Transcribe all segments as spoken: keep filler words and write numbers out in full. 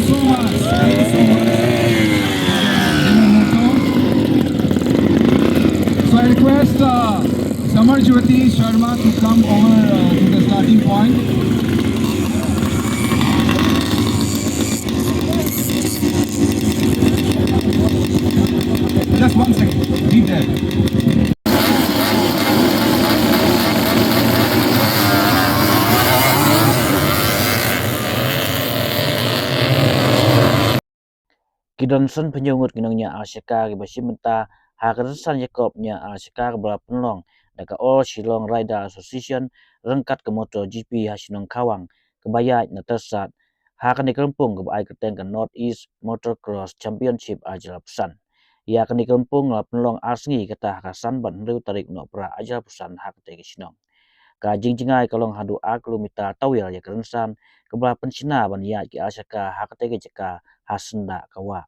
So much. Thank you so much. So I request uh, Samar Jyoti Sharma to come over uh, to the starting point. Just one second. Be there. Ki don san pynïaw ngut ki nongñiah ar shaka kiba shim bynta ha ka rynsan ïakob ñiah ar shaka kaba la pynlong da ka All Shillong Rider Association ryngkat ka Motor G P ha shnong Khawang kaba ïaid na Tyrsad ha kane ka lympung kaba ai kyrteng ka North East Motor Cross Championship ar hajar arphew san. Ïa kane ka lympung la pynlong ar sngi kata ha ka san bad hynriew tarik u Nohprah ar hajar arphew san ha katei ka shnong. Ka jingjngai ka long haduh ar kilometer tawiar ïa ka rynsan kaba la pynshna ban ïaid ki ar shaka ha katei ka jaka ha syndah ka wah.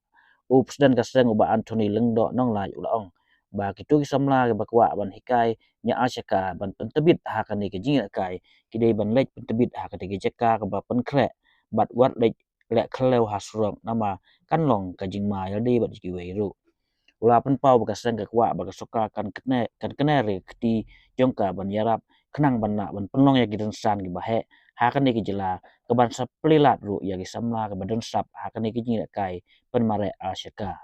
U President ka seng u Bah Anthony Lyngdoh Nonglait u la ong ba kito ki samla kiba kwah ban hikai ñiah ar shaka ban pyntbit ha kane ka jingïalehkai ki dei ban leit pyntbit ha katei ka jaka kaba pynkhreh bad wat leit leh khlem ha surok namar kan long ka jingma ïalade bad kiwei ruh. U la pynpaw ba ka seng ka kwah ba ka sorkar kan kane kan kane re kti jong ka ban ïarap khnang ban lah ban pynlong ïa ki rynsan kiba heh ha kane ka jylla kaban sa plie lad ruh ïa ki samla kiba don sap ha kane ka jingïalehkai pynmareh ar shaka.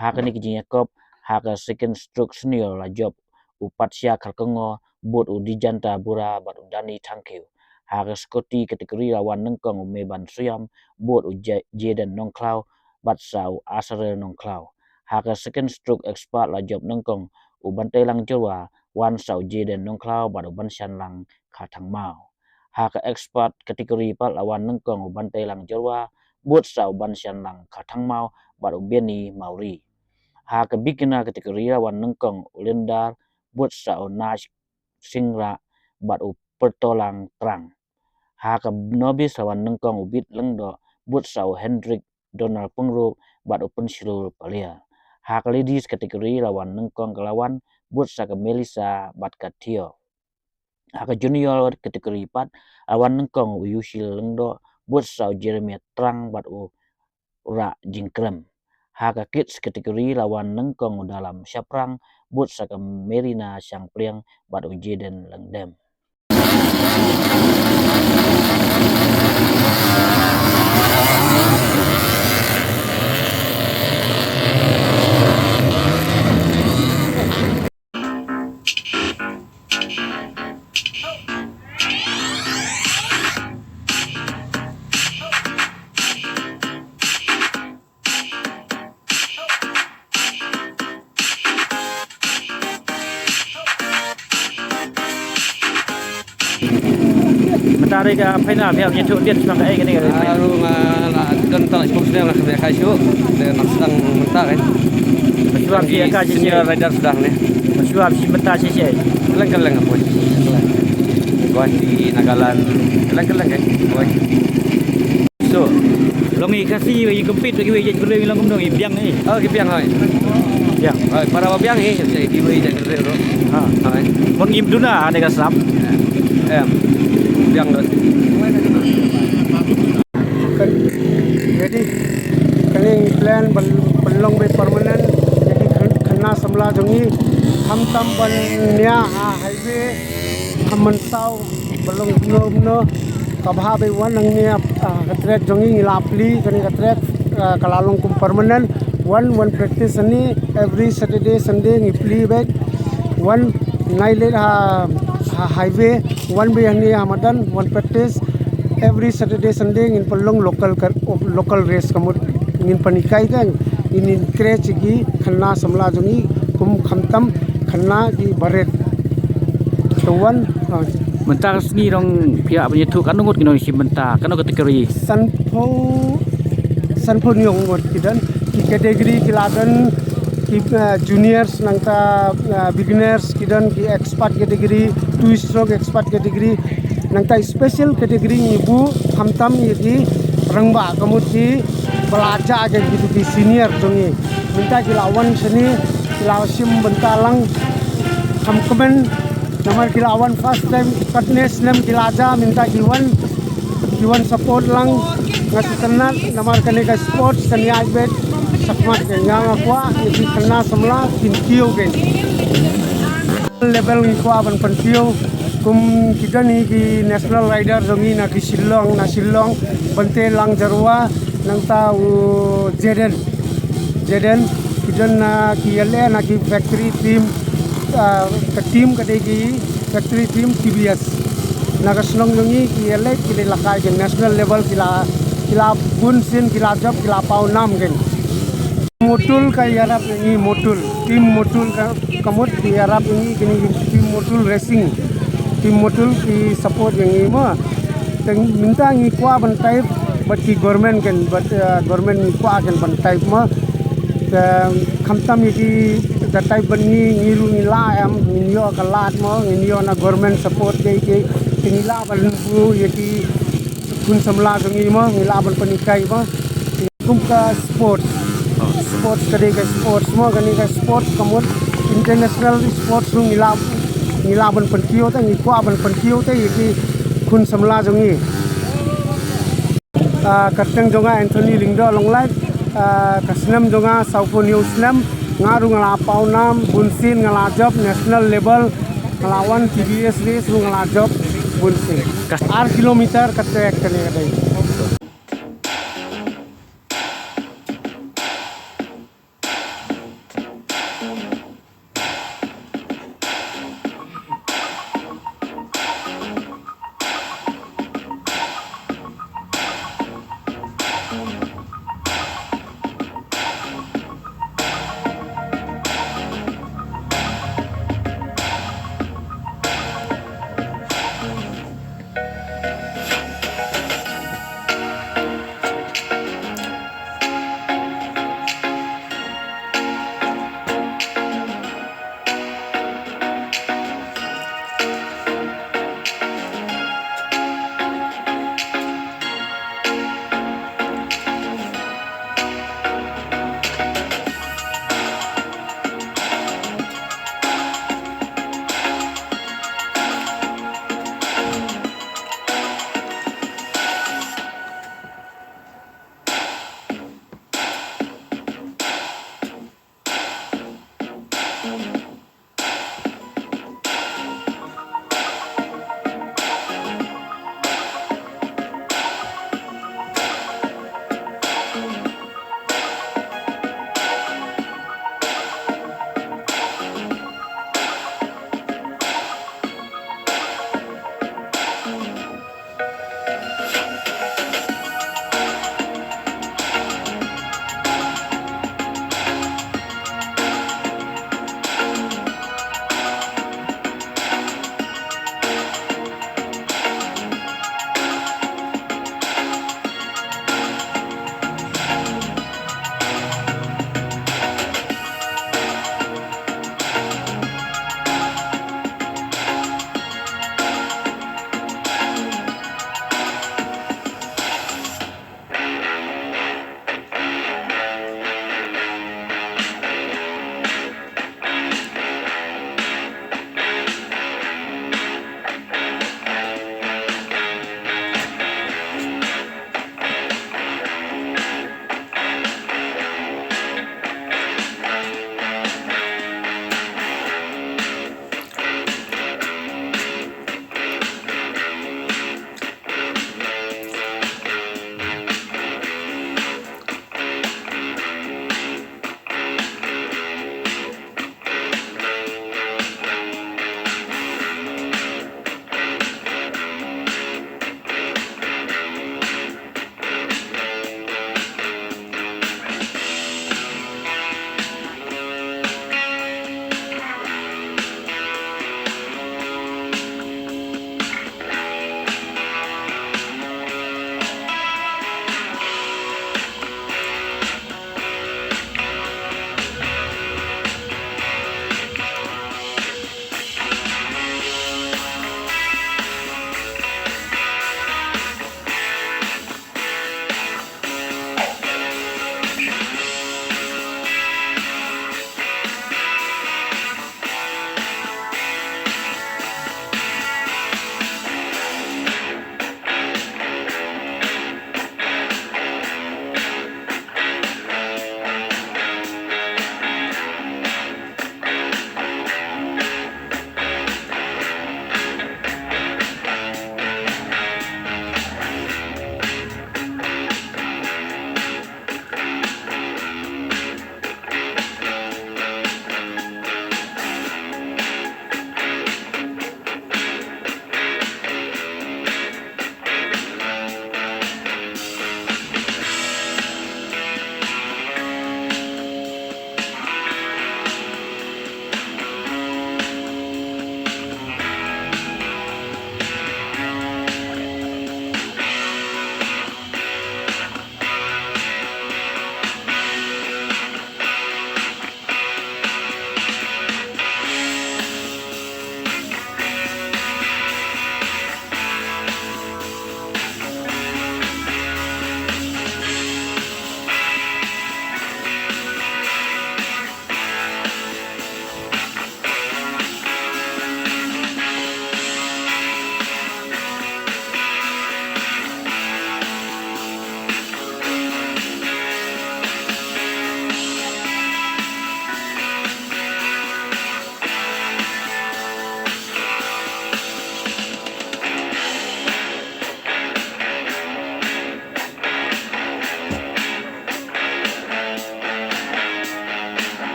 Ha kane ka jingïakob ha ka Second Stroke Senior la jop u Patsia Kharkongor, bud u Dijanta Bura bad u Dani Thangkhiew. Ha ka Scooty category la wan nyngkong u Meban Suiam, bud u J- Jaden Nongkhlaw bad sa u Asarel Nongkhlaw. Ha ka Second Stroke Expert la jop nyngkong u Banteilang Jorwa, wan sa u Jaden Nongkhlaw bad u Banshanlang Kharthangmaw. Ha ka Expert category pat la wan nyngkong u Banteilang Jorwa, bud sa u Banshanlang Kharthangmaw bad u Benny Mawrie. Ha ka Beginner category la wan nyngkong u Lindar, bud sa u Nash Singh Rah bad u Pyrtolang Trang. Ha ka Novice la wan nyngkong u Bit Lyngdoh, bud sa u Hendrik Donald Pyngrope bad u Pynshlur Paliar. Ha ka Ladies category la wan nyngkong ka Lawan, bud sa ka Melissa bad ka Theo. Ha ka Junior category pat la wan nyngkong u Yushil Lyngdoh, bud sa u Jeremiah Trang bad u Rah Jingkrem. Ha ka Kids category la wan nyngkong u Dalam Shaprang, bud sa ka Merina Shangpliang bad u Jaden Lyngdem. Mynta ka final phi hap ïathuh tied shaphang kaei kane ka final? Aru nga la don tang shuh shuh la ka kai shuh. Te nang sdang mynta kan. Shuwa phi ka senior rider sdang ne. Shuwa phi mynta shisha. Leng ka leng apa? Guwahati, Nagaland. Leng ka leng kan. So, long i Khasi i compete bad kiwei jaitbynriew i long kumno, i biang i? Oh, ki biang hoi. Biang. Hoi, para ba biang i, i kiwei jaitbynriew ruh. Ha. Hoi. Bang im duna ane ka sap. Em. Biang dot. Kan, jadi kane plan ban pynlong bai permanent, jadi khan- khanna samla jong i, khamtam ban nia ha highway, ha mynsaw. Ba long kumno kumno, kaba hap ban wan hangne, ah, ka trek jong ngi, ngi la plie kane ka trek, ah, ka la long kum permanent. Wan, wan practice hangne every Saturday, Sunday ngi plie beit. Wan nai leit ha, ha highway, wan beit hangne ha madan, wan practice every Saturday, Sunday ngin pynlong local ka, local race ka mut ngin pynhikai ka, ngin encourage ki khanna samla jong ngi kum khamtam khanna ki barit. To wan, ah. Mynta ka sngi dang phi hap ban ïathuh katno ngut ki nongshim bynta, katno category? Sanphew, sanphew hynñiew ngut ki don, ki category ki la don, ki, ah, juniors nangta, ah, beginners ki don, ki expert category, two stroke expert category, nangta special category ngi buh khamtam ïa ki rangbah ka mut ki ba la jah ki, ki senior jong ngi. Mynta ki la wan shane, ki la shim bynta lang, kham kmen, namar ki la wan first time, katne snem ki la jah, mynta ki wan Ki wan support lang, nga sngewtynnat namar kane ka sports kan ïaid beit shakhmat, nga nga kwah ïa ki khynnah samla kin kiew kein. Level ngi kwah ban pynkiew kum ki don hi ki national rider jong ngi na ki Shillong, na Shillong, Bante Langjarwa, nangta u Jaden. Jaden, ki don na ki ïaleh na ki factory team, ah, ka team ka dei ki factory team T B S. Na ka shnong jong ngi ki ïaleh ki dei la kai ki national level ki la, ki la bun sien ki la jop ki la paw nam kein. Motul ka ïarap ïa ngi, Motul. Team Motul ka, ka mut ki ïarap ïa ngi, kini ki team Motul Racing. Team Motul ki support ïa ngi mo. Te mynta ngi kwah ban type bad ki government kein, bad, eh, government ngi kwah kein ban type mo. Te khamtam ïa ki da type bad ngi, ngi ruh ngi lah em, ngin ïoh ka lad mo, ngin ïoh na government support dei ki, te ngi lah ban buh ïa ki khun samla jong ngi mo, ngi lah ban pynhikai mo. Kum ka sports. Sports ka dei ka sports mo, kane ka sports ka mut international sports ruh ngi lah, ngi lah ban pynkiew te, ngi kwah ban pynkiew te ïa ki khun samla jong ngi. Ah, kyrteng jong nga Anthony Lyngdoh Longlait. Ah, ka snem jong nga sawphew hynñiew snem, nga ruh nga la paw nam bun sien, nga la jop national level, nga la wan T B S race ruh nga la jop bun sien. Ar kilometer ka track kane ka dei.